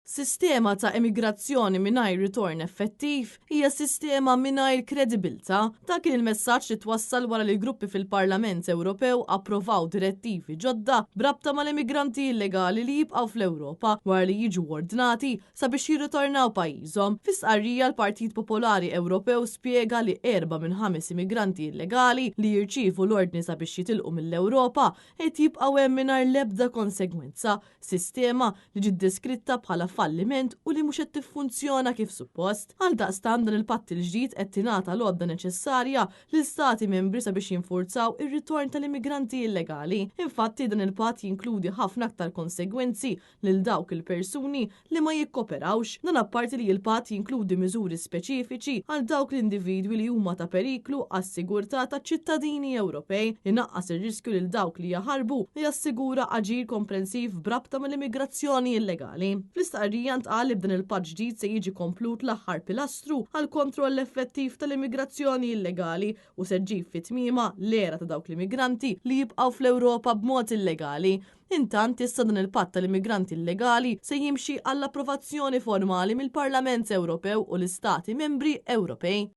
Sistema ta' emigrazzjoni mingħajr ritorn effettiv hija sistema mingħajr kredibilità. Dan kien il-messaġġ li twassal wara li gruppi fil-Parlament Ewropew approvaw direttivi ġodda b'rabta mal-immigranti illegali li jibqgħu fl-Ewropa wara li jiġu ordnati sabiex jirritornaw pajjiżhom. Fi stqarrija l-Partit Popolari Ewropew spjega li erba' minn ħames immigranti illegali li jirċievu l-ordni sabiex jitilqu mill-Ewropa qed jibqgħu hemm mingħajr l-ebda konsegwenza, sistema li ġiet deskritta bħala falliment u li mhux qed tiffunzjona kif suppost. Għaldaqstant dan il-patt il-ġdid qed tingħata l-għodda neċessarja lil stati membri sabiex jinfurzaw ir-ritorn tal-immigranti illegali. Infatti dan il-patt jinkludi ħafna aktar konsegwenzi lil dawk il-persuni li ma jikkoperawx. Dan apparti li l-patt jinkludi miżuri speċifiċi għal dawk l-individwi li huma ta' periklu għas-sigurtà taċ-ċittadini Ewropej, inaqqas ir-riskju lil dawk li jaħarbu u jassigura aġir komprensiv b'rabta mal-immigrazzjoni illegali. Fl-istqarrija ntqal li b'dan il-patt ġdid se jiġi komplut l-aħħar pilastru għal kontroll effettiv tal-immigrazzjoni illegali u se ġġib fi tmiemha l-era ta' dawk l-immigranti li jibqgħu fl-Ewropa b'mod illegali. Intant, issa dan il-patt tal-immigranti illegali se jimxi għall-approvazzjoni formali mill-Parlament Ewropew u l-Istati Membri Ewropej.